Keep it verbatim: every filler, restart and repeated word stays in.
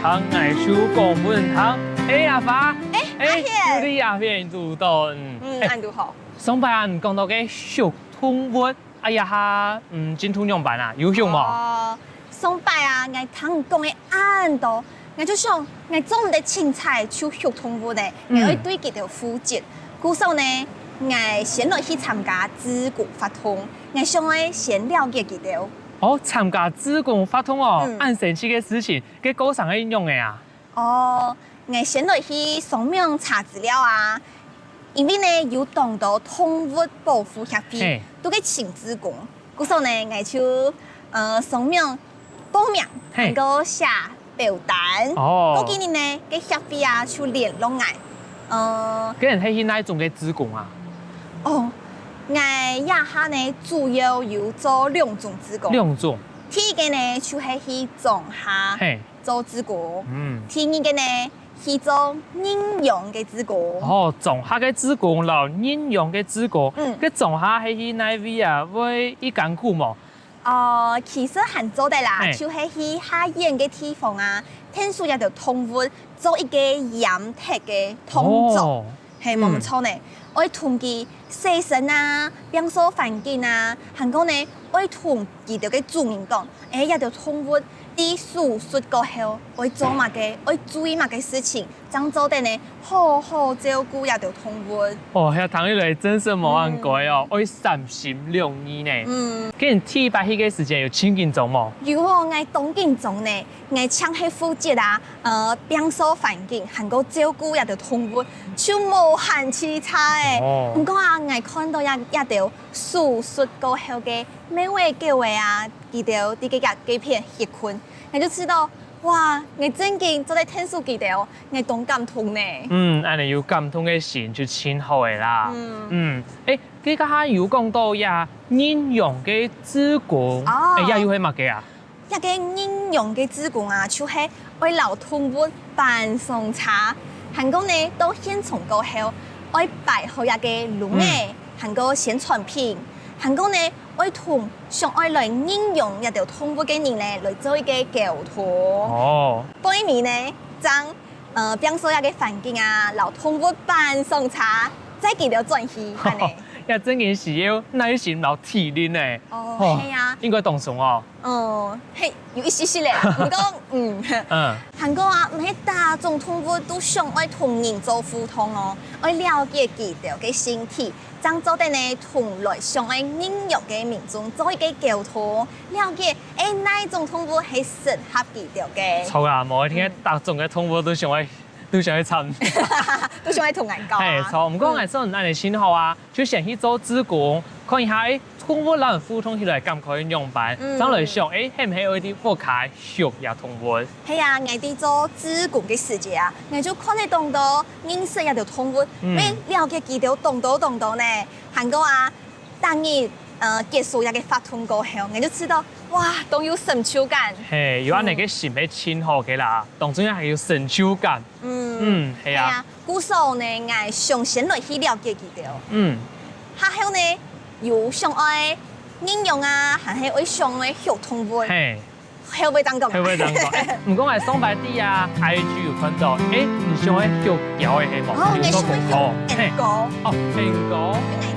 聽𠊎就講分你聽。哎，阿花，哎，哎，阿賢。有你阿賢堵到，嗯，嗯，哎，恁堵好。上擺啊，你講到个畜動物，哎呀哈，嗯，進度仰般啊？有畜無？哦，上擺啊，𠊎聽你講个恁多，𠊎就想，𠊎做毋得凊彩就畜動物呢，𠊎愛對佢兜負責。故所呢，𠊎先來去參加志工活動，𠊎想愛先了解佢兜。哦，參加志工活動哦，嗯。恁神奇个事情，該過程係仰仔啊？ 哦，𠊎先來去上網查資料啊，因為呢有當多動物保護協會，嘿。都在尋志工，故所呢，𠊎就，呃，上網報名，嘿。還過寫表單。哦。過幾日呢，該協會啊就聯絡𠊎，呃，該人係去哪種个志工啊？哦，𠊎這下呢主要有做兩種志工。兩種。第一個呢就係去莊下，嘿。 做志工。嗯。第二個呢，去做認養个志工。哦，莊下个志工摎認養个志工，嗯。該莊下係去哪位啊？會異艱苦無？哦，其實還做得啦，嘿。就係去較遠个地方啊，𢯭手這兜動物做一個閹忒个動作。哦。 係，無毋著呢，嗯。愛同佢洗身啊，摒掃環境啊，還過呢，愛同佢兜个主人講，欸，這兜動物在手術過後，愛做麼个，愛注意麼个事情，正做得呢，好好照顧這兜動物。哦，這聽起來真係無恁該哦，嗯。愛三心兩意呢。嗯。該你第一擺去个時節有盡緊張無？有哦，𠊎當緊張呢。 𠊎淨係負責啊，呃，摒掃環境，還過照顧這兜動物，就無閒直掣欸。哦。毋過啊，𠊎看到這，這兜手術過後个貓仔狗仔啊，佢兜在該，該片歇睏，𠊎就知道，哇，𠊎正經做得𢯭手佢兜，𠊎當感動呢。嗯，恁仔有感動个心就盡好个啦。嗯。嗯，欸，該頭下有講到這認養个志工，哦。欸，這又係麼个啊？ 這個認養个志工啊，就係愛摎動物搬上車，還過呢，到現場過後，愛擺好這個籠仔，嗯。還過宣傳品，還過呢，愛同想愛來認養這兜動物个人呢，來做一個溝通。哦。背尾呢，正，呃，摒掃這個環境啊，摎動物搬上車，載佢兜轉去，恁仔。這正經係愛耐心摎體力呢。哦，哦，係啊。應該當爽哦。 哦，係，有一息息咧啦，毋過，嗯。嗯。還過啊，毋係逐種動物都想愛同人做互動哦，愛了解佢兜个性體，正做得呢同來想愛認養个民眾做一個溝通，了解，欸，哪種動物係適合佢兜个。著啊，無一定係逐種个動物都想愛，都想愛參。都想愛同人交啊。係，著，毋過𠊎想恁仔盡好啊， 就先去做志工，看一下，欸，動物摎人互動起來感覺仰般，嗯。正來想，欸，係毋係愛在屋下畜這動物？係啊，𠊎在做志工个時節啊，𠊎就看得當多，認識這兜動物，嗯。也了解佢兜當多當多呢。還過啊，逐日，呃，結束這個活動過後，𠊎就知道，哇，當有成就感。係，有恁仔个心係盡好个啦，嗯。當中還有成就感。 嗯，嗯，係啊。係啊，故所呢，𠊎想先來去了解佢兜。嗯。下後呢，有想愛認養啊，還係愛想愛畜動物？係。後尾正講啊。後尾正講。欸，毋過𠊎上擺在啊，I G有看到，欸，你想愛畜狗仔係無？哦，你有做廣告。𠊎想愛畜狗。係。哦，狗。